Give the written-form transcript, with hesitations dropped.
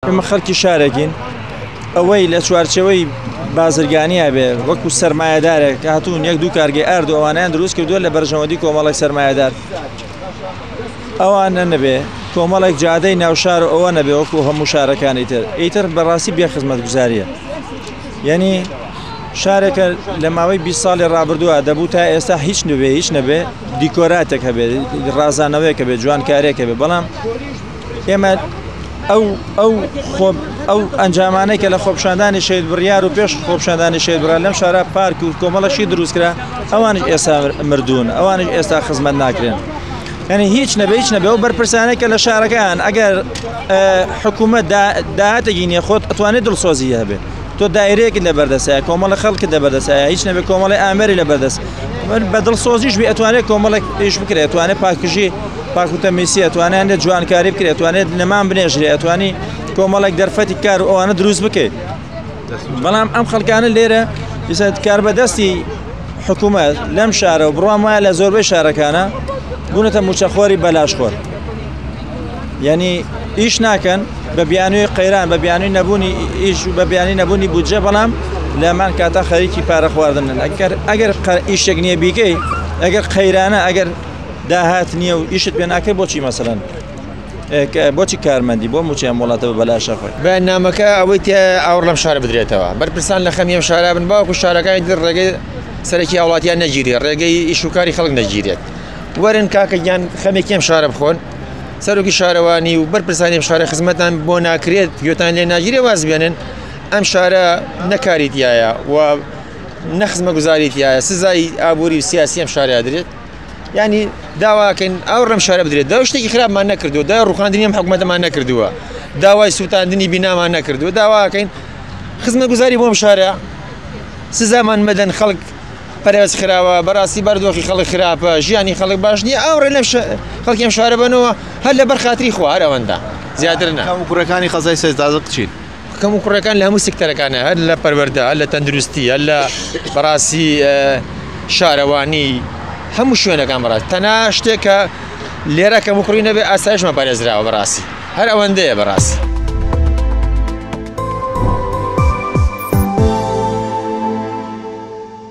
ئێمە خەڵکی شارێکین ئەوەی لە چوارچێوەی بازرگانیە بێ وەکو سەرمایەدارێک کە هاتوون یەک دوو کارگەی ئارد و ئەوانیان دروست کردووە لە بەرژەوەندی کۆمەڵێک سەرمایەدار ئەوانە نەبێ کۆمەڵێک جادەی ناوشار و ئەوە نەبێ وەکو هەموو شارەکانی تر ئیتر بەڕاستی بێ خزمەتگوزاریە یعنی شارێکە لە ماوەی 20 ساڵی ڕابردووە دەبوو تا ئێستا هیچ نەبێ هیچ نەبێ دیکۆراتێک هەبێ ڕازانەوەیەکە بێ جوانکارێکە بێ بەڵام ئێمە ئەو ئەو خۆ ئەو ئەنجامانەی کە لە خۆپشاندانی شەهید بڕیار و پێش خۆپشاندانی شەهید بڕیار لەم شارە پارک و کۆمەڵەشی دروستکرا ئەوانش ئێستا مردوون ئەوانش ئێستا خزمەت ناکرێن یعنی هیچ نەبێ هیچ نەبێ ئەو بەرپرسانەی کە لە شارەکان ئەگەر حکوومەت داهاتێکی نییە خۆت ئەتوانێت دڵسۆزی هەبێ تۆ دایرەیەکت لە بەردەسایە کۆمەڵە خەڵکت لە بەردەسایە هیچ نەبێ کۆمەڵی ئامێری لە بەردەست بە دڵسۆزیش بێ ئەتوانێت کۆمەڵێک ئیش بکرێت ئەتوانێت پاکژی پاکوتەمیسی ئەتوانێت هەندێک جوانکاری بکرێت ئەتوانێت نەمان بنێژرێ ئەتوانی کۆمەڵێک دەرفەتی کار و ئەوانە دروست بکەیت بەڵام ئەم خەڵکانە لێرە کار بەدەستی حکوومەت لەم شارە و بڕوام وایە لە زۆربەی شارەکانە بوونەتە موچەخۆری بەلاشخۆر یعنی ئیش ناکەن بە بیانوی قەیران بە بیانوی نەبوونی ئیش و بە بیانی نەبوونی بودجە بەڵام لەمان کاتا خەریکی پارە خواردنن ئەگەر ئەگەر ئیشێک نییە بیکەی ئەگەر قەیرانە ئەگەر داهات نییە و ئیشت پێ ناکەی بۆچی مەسەلەن بۆچی کارمەندی بۆ موچەی ئەم وڵاتە بە بەلاشە خۆی بەیاننامەکە ئەوەی تیا ئاوڕ لەم شارە بدرێتەوە بەرپرسان لە خەمی ئەم شارە بن باوەکو شارەکانی تر ڕێگەی سەرەکی هاوڵاتیان نەگیرێت ڕێگەی ئیش و کاری خەڵک نەگیرێت وەرن کاکە گیان خەمێکی ئەم شارە بخۆن سەرۆکی شارەوانی و بەرپرسانی ئەم شارە خزمەتان بۆ ناکرێت گوێتان لێ ناگیرێ واز بێنن ئەم شارە نەکاری تایە و نەخزمەگوزاری تایە سزای ئابووری و سیاسی ئەم شارە درێت ینی داواکەین ئەو ڕم شارە بدرێت دا شتێکی خراپمان نەکردو دا ڕوخاندنی ئەم حکومەتەمان نەکردووە داوای سووتاندنی بینامان نەکردووە داواکەین خزمەتگوزاری بۆم شارە سزامان مەدەن خەڵک پەرێز خراوە بەڕاستی بەردۆخی خەڵک خراپە ژیانی خەڵک باش نییە ئەو ڕێ لەم خەڵکی ئەم شارە بنەوە هەر لەبەر خاتری خوا هەر ئەوەندە زیاتر نا کەم و کوڕەکانی قەزای سەیدزادە چین؟ کەم و کوڕەکان لە هەموو سێکتەرەکانە هەر لە پەروەردە هەر لە تەندروستی هەر لە بەڕاستی شارەوانی هەموو شوێنەکان بەڕاست تەنها شتێک کە لێرە کەم و کوڕی نەبێ ئاسایشمان پارێزراوە بەڕاستی هەر ئەوەندەیە بەڕاستی.